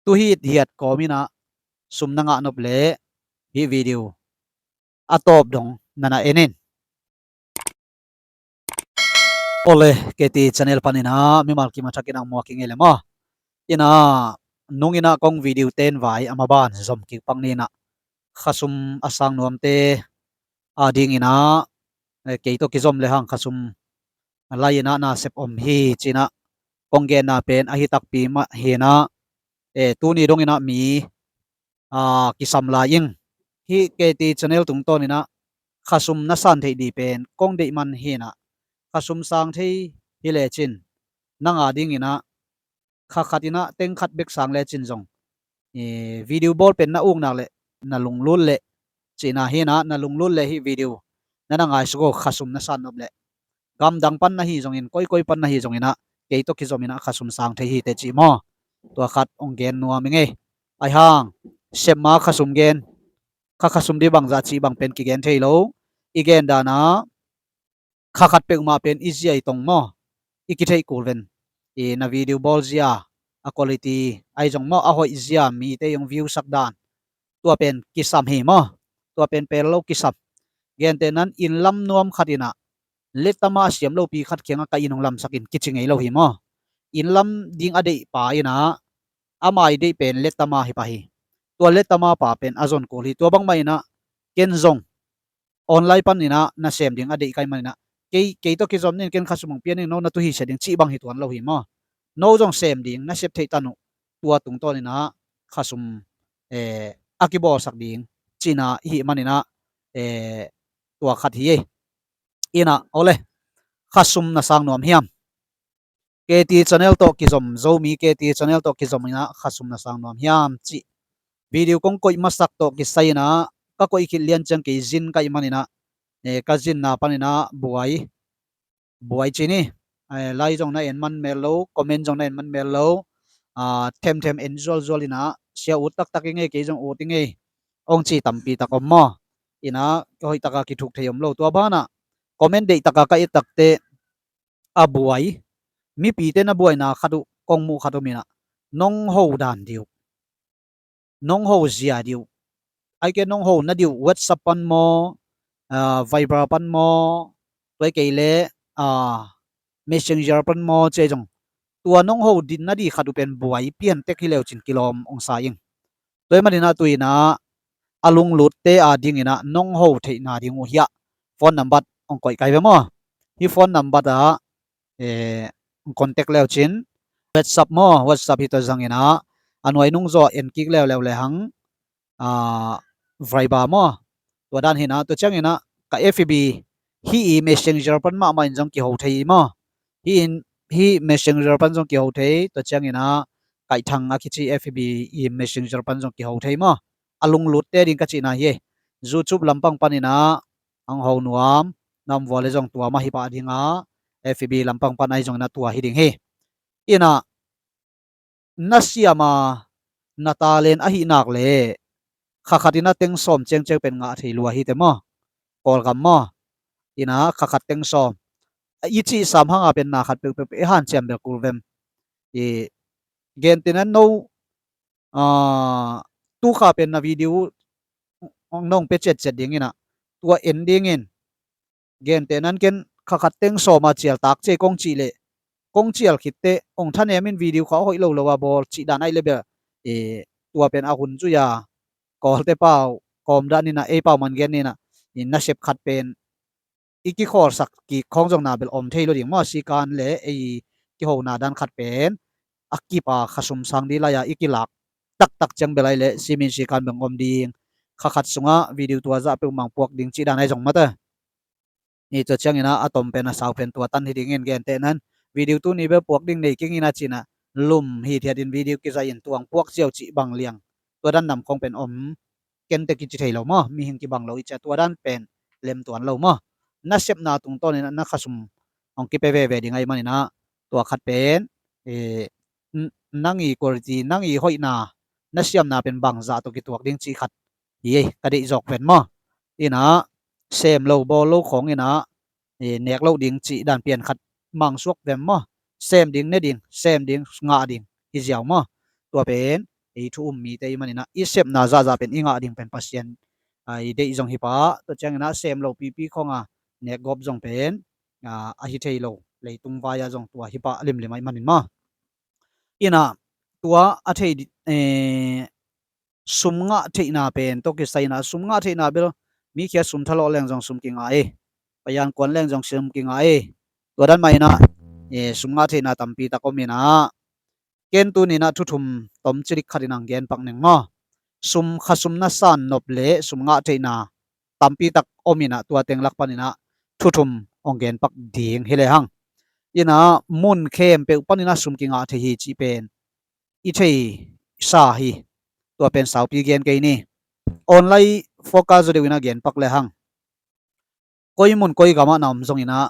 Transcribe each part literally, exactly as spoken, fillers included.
tu hit hiat kawm inah sum na ngah nop leh hih video a tawp dong na na en in. Ole, K T channel paninah mimal kim a thakin ang muak i ngei le maw? Inah nung inah kong video ten vai a maban zom kik pak ni inah khasum a sang nuamte a dinginah, eh, kei tawh kizom le hang khasum lai inah nasep om hi cinah kong genna pen ahi takpi mah hinah, eh, tuni donginah mi a, kisam lai ing. Hih K T channel tungtawninah khasum na san theih di pen kong deih man hinah khasum sang thei hi lecin nang a dinginah kha khat inah teng khat bek sang lecin zong, eh, video bawl pen na uknak le na lunglut le cihna hinah na lunglut le hih video na na ngaisuk uh khasum na san nop le gamdang pan na hi zongin koikoi pan na hi zonginah kei tawh kizominah khasum sang thei hi teh cih maw? Tua khat hong gen nuam i ngei. Aihang sepma khasum gen kha khasum di bangzah cih bang pen kigen thei lo. I gen danah kha khat peuhmah pen i zia i tong maw? I kitheih kul ven. I na video bawl zia a quality ai zong maw a hoih zia mite hong view sak dan tua pen kisam hi maw? Tua pen pel lo kisam. Gentehnan inn lam nuam khat inah letama a siam lopi khat kiangah ka inn hong lamsakin kici ngei lo hi maw? Inn lam ding a deih pa inah ama i deih pen letama hi pah hi. Tua letama pa pen a zon kul hi. Tua bangmah inah ken zong online paninah na sem ding a deih kai maninah kei, kei tawh kizom nin ken khasum hong pia ning no na tu hi sia ding cih bang hi tuan lo hi maw? No zong sem ding na sep theih tan uh tua tungtawninah khasum, eh, a kibawlsak ding cihna i hih maninah, eh, tua khat hi ei. Inah ole, khasum na sang nuam hiam? K T channel tawh kizom, Zomi K T channel tawh kizom inah khasum na sang nuam hiam cih video kong koih masak tawh kisai inah ka koih khit lian ciang kei zin ka ih maninah, eh, ka zinna paninah buai buai ci ni. Eh, lai zong na en man mel lo, comment zong na en man mel lo. Ah, themthem en zualzual inah sia ut taktak i ngei, kei zong ut i ngei hong ci tampi tak om maw? Inah hoih taka kithuk thei om lo. Tua banah comment deih taka ka et takte a buai, mipite na buaina khat uh kong muh khat om inah nong ho dan dih uh, nong ho zia dih uh, ai ke nong ho na dih uh WhatsApp pan maw, ah, Viber pan maw, tua kei le, ah, Messenger pan maw ci ei zong tua nong ho dih na dih khat uh pen buai pian tek hi leu cin kilawm hong sa ing. Tua ih maninah tu inah a lunglutte a dinginah nong ho theihna ding uh hiah phone number hong koih kai ve maw? Hih phone number ah, eh, hong contact leu cin WhatsApp maw? WhatsApp hi tua zanginah a nuai nungzaw en kik leuleu le hang, ah, Viber maw? Tua dan hinah tua cianginah ka F B hih i Messenger pan mahmah in zong kiho thei maw? Hih in, hih Messenger pan zong kiho thei, tua cianginah Kaihthang a kici F B i Messenger pan zong kiho thei maw? A lunglutte ding ka cihna hi ei. YouTube lampang paninah ang ho nuam na om vua le zong tua mah hi pah dinga, F B lampang pan ai zonginah tua hi ding hi. Inah na siama na talent ahih nak le kha khat inah teng sawm ciangciang pen ngah thei lua hi te maw? Kawlgam maw? Inah kha khat teng sawm i cih sam hanga pen na khat peuhpeuh i hanciam bel kul vem? I gentehnan no, ah, tukha pen na video nong pe ciatciat dinginah tua en dingin gentehnan ken kha khat teng sawma cial tak ci ei kong cih leh kong cial khitte hong thanemin video kha a hoih lo lo a bawl cih dan aih le bel, eh, tua pen a hun zuia kawlte pau kawm dan inah ei pau man gen inah i nasep khat pen i kikhawlsak kik khawng zong na bel om thei lo ding maw? Sikan le ei kihona dan khat pen a kipa khasum sang di lai-a i kilak taktak ciang bel ai le simin sikan beng om ding. Kha khat sungah video tua zah peuhmah puak ding cih dan ai zong mate. Ni tua cianginah a tom pen a sau pen tua tan hi dingin gentehnan video tuni bel puak ding nei kingin a cinah lum hithiatin video kizai in tuang puak ziau cih bang liang tua dan nam khawng pen om kente kici thei lo maw? Mihing kibang lo i cia tua dan pen lem tuan lo maw? Na sepna tungtawnin na khasum hong kipia veve ding aih maninah tua khat pen, eh, nang i quality, nang i hoihna, na siamna pen bangzah tawh kituak ding cih khat hi ei ka deih zawk pen maw? Inah sem lo bawl lo khawng inah, eh, nek loh ding cih dan pian khat mangsuak vem maw? Sem ding ne ding, sem ding ngah ding hi ziau maw? Tua pen ei thu um mite i maninah i sepna zahzah pen i ngah ding pen Pasian a i deih zong hi pah. Tua cianginah sem lo pipi khonga nekgawp zong pen a hi thei lo, leitung vai-ah zong tua hi pah limlim ah i manin maw. Inah tua a thei sum ngah theihna pen tawh kisai inah sum ngah theihna bel mi khia sum thalawh leng zong sum kingah e, payan kuan leng zong sum kingah e. Tua dan mah inah sum ngah theihna tampi tak om inah ken tuninah thu thum tom cilik khat inah hong genpak ning maw. Sum, kha sum na san nop le sum ngah theihna tampi tak om inah tua teng lak paninah thu thum hong genpak ding hi lehang. Inah mun khempeuh paninah sum kingah thei hi cih pen i theisa hi. Tua pen saupi gen kei ni. Online focus zaw deuh inah genpak lehang. Koi mun koi gamah na om zonginah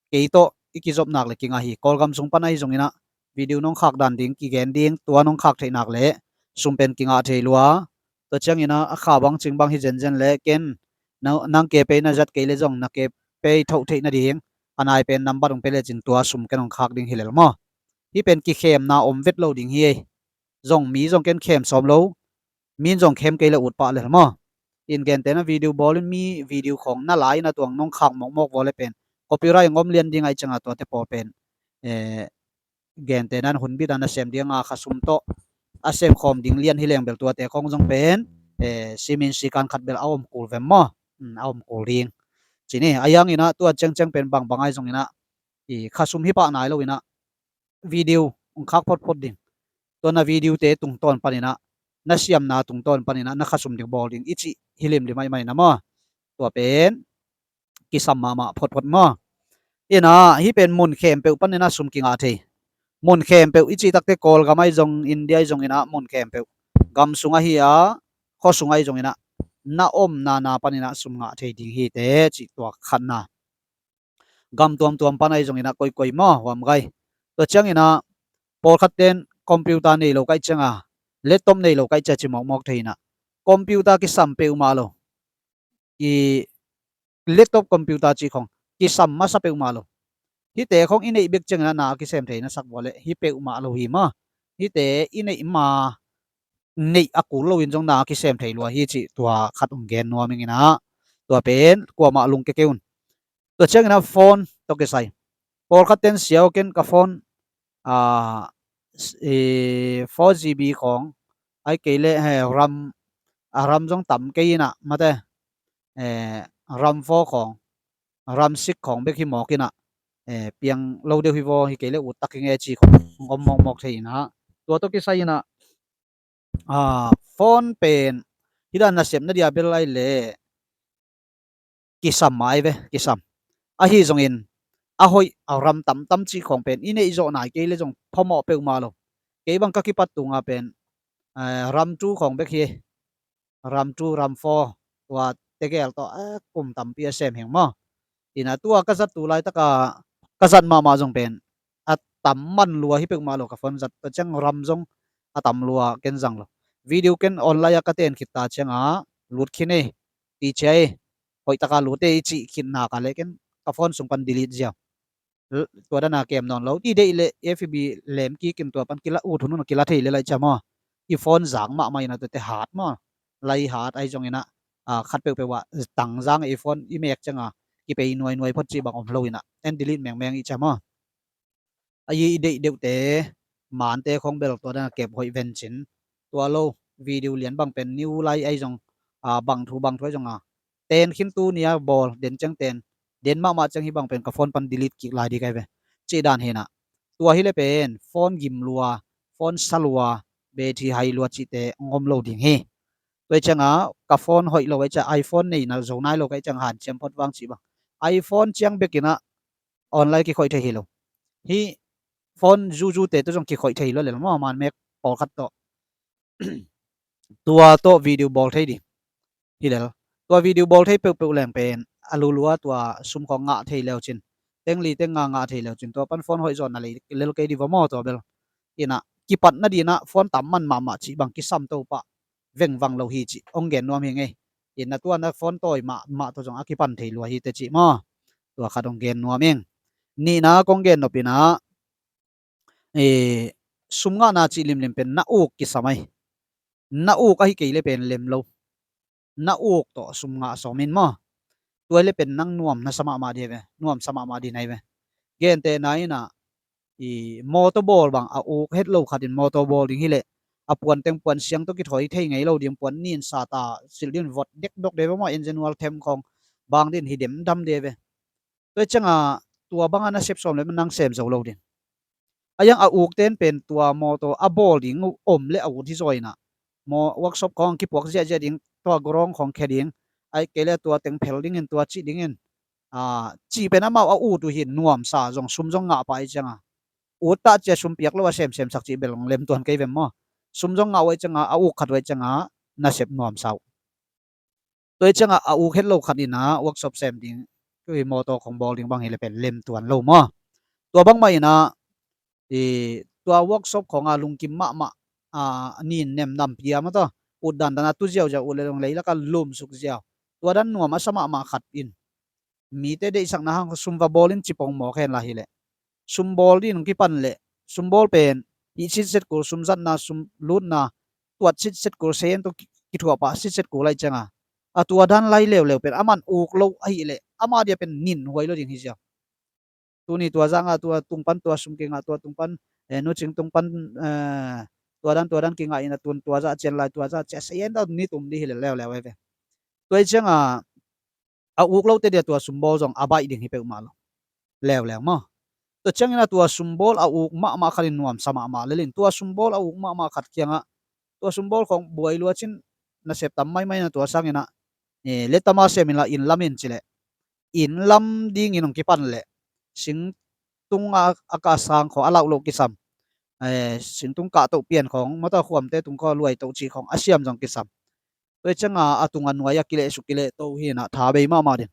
kei tawh i kizopnak le kingah hi. Kawlgam sung pan ahi zonginah video nong khak dan ding kigen ding, tua nong khak theihnak le sum pen kingah thei lua. Tua cianginah a kha bang cing bang hi zenzen le ken nang ke pei na zat kei le zong na ke pei thoh theih nading a nai pen nambat hong pe lecin tua sum ken hong khak ding hi lel maw. Hih pen kikhemna om vet lo ding hi ei. Zong mi zong ken khem sawm lo, min zong khem kei le ut pah lel maw. In gentehna video bawlin mi video khawng na lai na tuang nong khak mawkmawk vawle pen copyright ngom lian ding ai cianga tuate pawl pen gentehna hun bit a na sem dinga kha sum tawh a sem khawm ding lian hi leng bel tuate khawng zong pen simin sikan khat bel a om kul vem maw. A om kul ding cini a yanginah tua ciangciang pen bangbang ai zonginah i kha sum hi pah nai lo inah video hong khak photphot ding. Tua na video te tungtawn paninah na siamna tungtawn paninah na kha sum ding bawl ding i cih hi limlim ah i maninah maw. Tua pen kisam mahmah photphot maw. Inah hih pen mun khempeuh paninah sum kingah thei. Mun khempeuh i cih takte Kawlgam ai zong India ai zonginah mun khempeuh gam sung ahi a khuasung ai zonginah na omna na paninah sum ngah thei ding hi te cih tua khatna. Gam tuamtuam pan ahi zonginah koikoi maw huam gai. Tua cianginah pawlkhat ten computer nei lo kaih cianga laptop nei lo kaih cia ci mawkmawk thei inah computer kisam peuhmah lo. I laptop computer cih khong kisam masa peuhmah lo. Hihte khong i neih bek cianginah na a kisem thei na sak vawleh hi peuhmah lo hi maw. Hihte i neih ma neih a kul loin zong na a kisem thei lua hi cih tua khat hong gen nuam inginah tua pen kuamah lungke kei un. Tua cianginah phone tawh kisai pawlkhat ten siau ken ka phone four G B khawng ai kei le ram a ram zong tam kei inah mate ram four khawng ram six khawng bek hi mawk inah piang lo deuh hi vaw hi kei le ut tak hi nge ci khawng om mawkmawk thei inah tua tawh kisai inah phone pen hih dan nasepna dia bel ai le kisam mai ve kisam. Ahi zongin a hoih a ram tamtam cih khawng pen i neih zawh nai kei le zong phamawh peuhmah lo. Kei bang ka kipat tunga pen ram two khawng bek hi. Ram two ram four tua tegel tawh a kum tampi a sem heng maw. Inah tua ka zat tu laitaka ka zat mahmah zong pen a tam man lua hi peuhmah lo ka phone zat tua ciang ram zong a tam lua ken zang lo. Video ken online a ka ten khit ta cianga lut khin ei ti cia ei hoihtaka lut ei i cih khitna ka le ken ka phone sung pan delete ziau. Tua dana kem nawn lo i deih le F B lem kikin tua pan kila ut hun hun kila thei le lai cia maw. I phone zang mahmah inah tuate hat maw. Lai hat ahi zonginah khat peuhpeuh ah tang zang i phone i mek cianga kipei nuainuai phot cih bang om lo inah en delete mengmeng i cia maw. Ahi i deih deuhte mante khong bel tua dana kep hoih vencin tua lo video lian bang pen new lai ahi zong bang thu bang thu ahi zonga ten khin tu nia bawl den ciang ten den mahmah ciang hi bang pen ka phone pan delete kik lai dih kai ve. Cih dan hinah tua hi le pen phone gim lua phone sa lua bethi hai lua cihte ngom lo ding hi. Tua hi cianga ka phone hoih lo ahi cia iPhone nei na zo nai lo ka hi ciang hanciam phot vang cih bang iPhone ciang bekinah online kikhoih thei hi lo. Hi phone zuzute tu zong kikhoih thei hi lo lel maw man mek pawlkhat tawh. Tua tawh video bawl thei ding hi lel. Tua video bawl thei peuhpeuh leng pen a lulua tua sum khawng ngah thei leucin tengli tenga ngah thei leucin tua pan phone hoih zawhna lel kei dih va maw tua bel. Inah kipatna dinah phone tam man mahmah cih bang kisam to pah vengvang lo hi cih hong gen nuam hi ngei. Inah tua na phone tawi mahmah tawh zong a kipan thei lua hi te cih maw. Tua khat hong gen nuam ing. Nihna kong gen nopinah sum ngahna cih limlim pen na uk kisam ai. Na uk ahi kei le pen lem lo. Na uk tawh sum ngah sawm in maw. Tua hi le pen nang nuam na sa mahmah dih ve, nuam sa mahmah dih nai ve. Gentehna in ah, i mawtaw bawl bang a uk het lo khat in mawtaw bawl ding hi leh, a puan teng puan siang tawh kithawi thei ngei lo ding, puan nin sa ta silh ding vot dekdok dih ve maw, engine oil them khawng bang ding hi demdam dih ve. Tua hi ciangah tua bangah na sep sawm le nang sem zo lo ding. A yang a uk ten pen tua mawtaw a bawl ding om le a ut hi zaw in ah, maw workshop khawng kipuak ziahziah ding, tua gorong khawng khia ding, ahih kei le tua teng phel dingin, tua cih dingin, a, cih pen amau a ut uh hi, nuamsa zong sum zong ngah pah hi ciangah, ut tah cia sum piak lo a semsem sak cih bel hong lem tuan kei vem maw. Sum zong ngah uh ahi ciangah, a uk khat uh ahi ciangah na sep nuamsa uh. Tua hi ciangah a uk het lo khat in ah workshop sem ding, tua hi mawtaw khawng bawl ding bang hi le pen lem tuan lo maw. Tua bangmah in ah, i, tua workshop khawngah lungkim mahmah, a, nin nem nampi a maw, tua ut dandan a tu ziauziau, ut le dong leilakah lumsuk ziau, tua dan nuam a sa mahmah khat in mite deihsakna hang sum va bawl in ci pongmawk hen la hi leh, sum bawl ding hong kipan leh, sum bawl pen hih sitset kul, sum zatna, sum lutna, tuat sitset kul, se en tawh ki, kithuah pah sitset kul ahi ciangah, a tua dan lai leuleu pen a man uk lo ahih leh, ama dia pen nin huai lo ding hi ziau. Tuni tua zah ngah, tua tung pan tua sum kingah, tua tung pan, eh, nu cing tung pan, eh, tua dan tua dan kingah in a, tun tua zah cian lai, tua zah cian, se en tawh ni tum dih hi leh leuleu ahi ve. Tua hi ciangah a uk lote dia tua sum bawl zong a baih ding hi peuhmah lo. Leuleu maw. Tua ciangin a tua sum bawl a uk mahmah khat in nuamsa mahmah lel in, tua sum bawl a uk mahmah khat kiangah, tua sum bawl khawng buai luat cin, nasep tam maimai na, tua sangin ah, eh, lettama sem inla, inn lam in ci leh, inn lam dingin hong kipan leh, singtung a, a kah sang khawng a lauh loh kisam, eh, singtung kah toh pian khawng, mawtaw khuamte tung khawng luai toh cih khawng a siam zong kisam. Tua hi ciangah a tungah nuai a kilehsuk kilehto hi in ah, tha bei mahmah ding.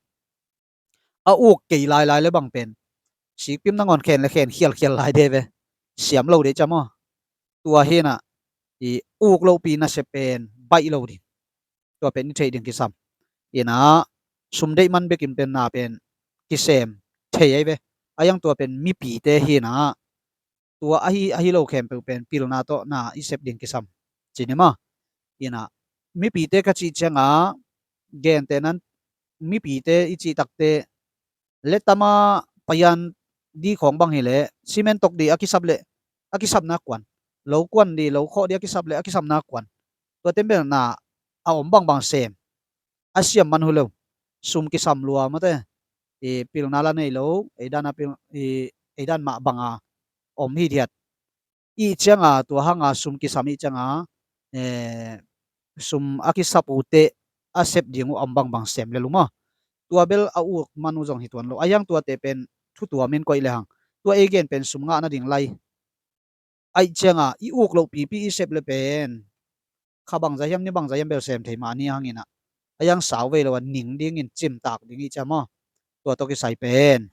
A uk kei lailai le bang pen sikpim nangawn khen le khen khialkhial lai dih ve. Siam lo dih ciam aw. Tua hi in ah, i uk lohpi nasep pen baih lo ding. Tua pen i theih ding kisam. In ah sum deih man bekin pen na pen kisem thei ahi ve. A yang tua pen mipite hi in ah, tua ahi, ahi lo khempeuh pen pilna tawh na i sep ding kisam. Ci ni maw. In ah, mipite ka cih ciangah, gentehna in mipite i cih takte, lettama payan di khawng bang hi leh, cement tawk di a kisap leh, a kisapna kuan. Lo kuan di, lo khawh di a kisap leh, a kisapna kuan. Tua ten bel na a om bangbang sem. A siam man uh hi lo. Sum kisam lua mate. I pilna la nei lo, ei dan a pil, i, ei dan mah banga om hithiat. I cianga tua hanga sum kisam i cianga, eh, sum a kisap uh teh a sep ding uh a om bangbang sem lel uh maw. Tua bel a uk man uh zong hi tuan lo. A yang tuate pen thu tuamin koih lehang, tua ei gen pen sum ngah nading lai. Aih cianga i uk loh pipi i sep le pen kha bangzah hiam ni bangzah hiam bel sem thei mah ni hangin ah, a yang sau vei lo a ning dingin cimtak ding i cia maw. Tua tawh kisai pen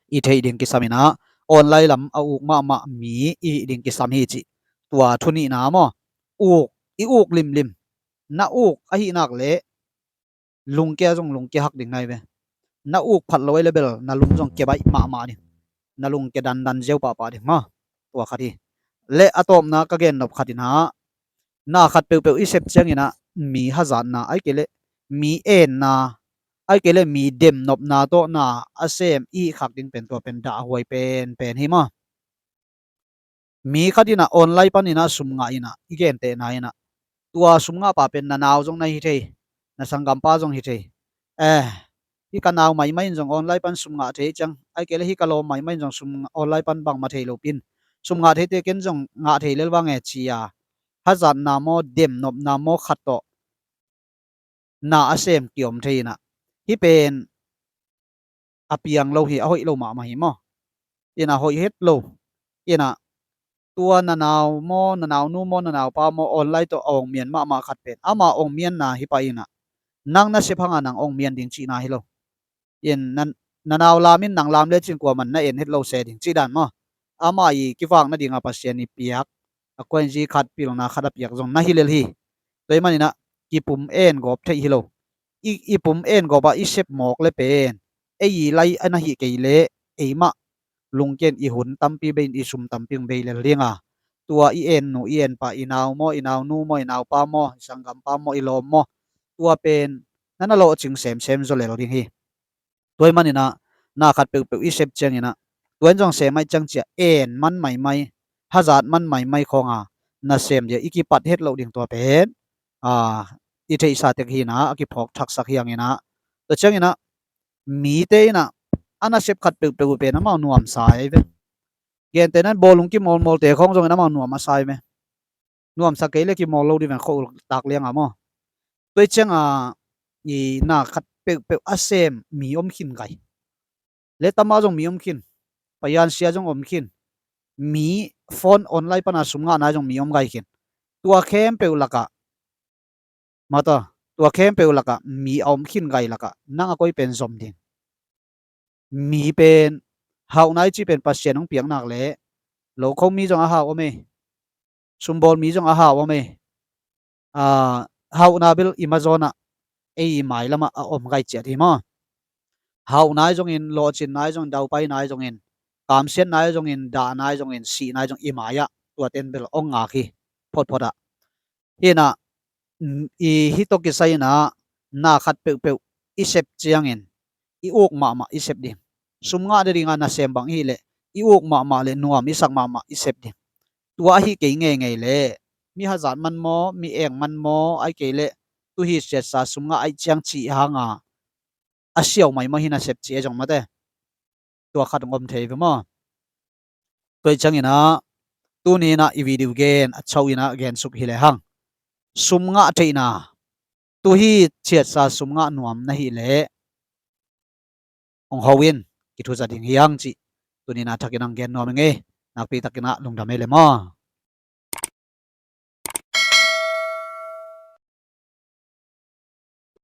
i theih ding kisam in ah, online lam a uk mahmah mi i hih ding kisam hi cih. Tua thu nihna maw, uk, i uk limlim. Na uk ahih nak leh lungkia zong lungkia hak ding nai ve. Na uk phat lo ei le bel na lung zong kia baih mahmah ding. Na lungkia dandan ziau pahpah ding maw. Tua khat hi. Le a tawpna ka gen nop khat in ah, na khat peuhpeuh i sep ciangin ah mi hazatna, ai kei leh mi enna, ai kei leh mi demnopna tawh na a sem i hih khak ding pen tua pen dah a huai penpen hi maw. Mi khat in ah online panin ah sum ngah in ah, i gentehna in ah, tua sum ngahpa pen na nau zong na hi thei, na sanggampa zong hi thei. Eh, hih ka nau maimai in zong online pan sum ngah thei ciang, ai kei leh hih ka lawm maimai in zong sum ngah, online pan bangmah thei lo pin, sum ngah theite ken zong ngah thei lel vang e ci-a, hazatna maw, demnopna maw khat tawh na a sem kiom thei in ah, hih pen a piang lo hi, a hoih lo mahmah hi maw. In ah hoih het lo. In ah tua na nau maw, na naunu maw, na naupa maw, online tawh a ong mian mahmah khat pen ama ong mianna hi pah in ah, nang na sep hanga nang ong mian ding cihna hi lo. In na, na nau lam in nang lam lecin kuaman na en het lo se ding cih dan maw. Ama i kivak nadinga Pasian i piak a kuainzi khat, pilna khat a piak zong na hi lel hi. Tua ahih manin ah kipum en gawp theih hi lo. I, i pum en gawp a i sep mawk le pen ei i lai a na hih kei leh eimah lungkian i hun tampi bei in i sum tampi hong bei lel ding a, tua i en nu, i en pa, i nau maw, i nau nu maw, i nau pa maw, i sanggam pa maw, i lawm maw, tua pen na na lawhcing semsem zaw lel ding hi. Tua ahih manin ah na khat peuhpeuh i sep ciangin ah, tua in zong sem ahih ciang cia en man maimai, hazat man maimai khawng a nasem dia i kipat het loh ding tua pen, a, i theihsa tek hi in ah, a kiphawk thaksak hi hang in ah. Tua ciangin ah mite in ah a nasep khat peuhpeuh uh pen amau nuamsa ei ve. Gentehna in bawlung kimawlmawlte khawng zongin amau nuam a sa ei ve. Nuamsa kei le kimawl lo ding ven, khua-ul tak liang a maw. Tua ahih ciang a, i na khat peuhpeuh a sem mi om khin gai. Leh tama zong mi om khin. Payan sia zong om khin. Mi phone online pana sum ngah nai zong mi om gai khin. Tua khempeuh lakah, mata, tua khempeuh lakah mi a om khin gai lakah nang a koi pen zom ding? Mi pen hauh nai cih pen Pasian hong piak nak leh, lo kho mi zong a hau om ei. Sumbawl mi zong a hau om ei. A, hauhna bel i mazawn ah, ei i mailam ah a om gai ciat hi maw. Hauh nai zongin, lawhcin nai zongin, daupai nai zongin, kamsiat nai zongin, dah nai zongin, sih nai zong i mai ah, tuate in bel hong ngak hi photphot ah. Hi in ah, mm, i hih tawh kisai in ah na khat peuhpeuh i sep ciangin i uk mahmah i sep ding. Sum ngah nading a nasem bang i hih leh i uk mahmah leh nuam i sak mahmah i sep ding. Tua ahi kei ngeingei leh mi hazat man maw, mi eng man maw, ahih kei leh tu hi siatsa sum ngah ahih ciang cih hang a, a siau mai maw hi nasep cih ei zong mate. Tua khat hong om thei ve maw. Tua ahih ciangin ah tuni in ah i video gen a cho in ah gensuk hi lehang, sum ngah theihna tu hi siatsa sum ngah nuam na hih leh hong ho in, kithuza ding hi hang cih tuni in ah thakin hong gen nuam ing ei. Nakpi takin ah lungdam ei le maw.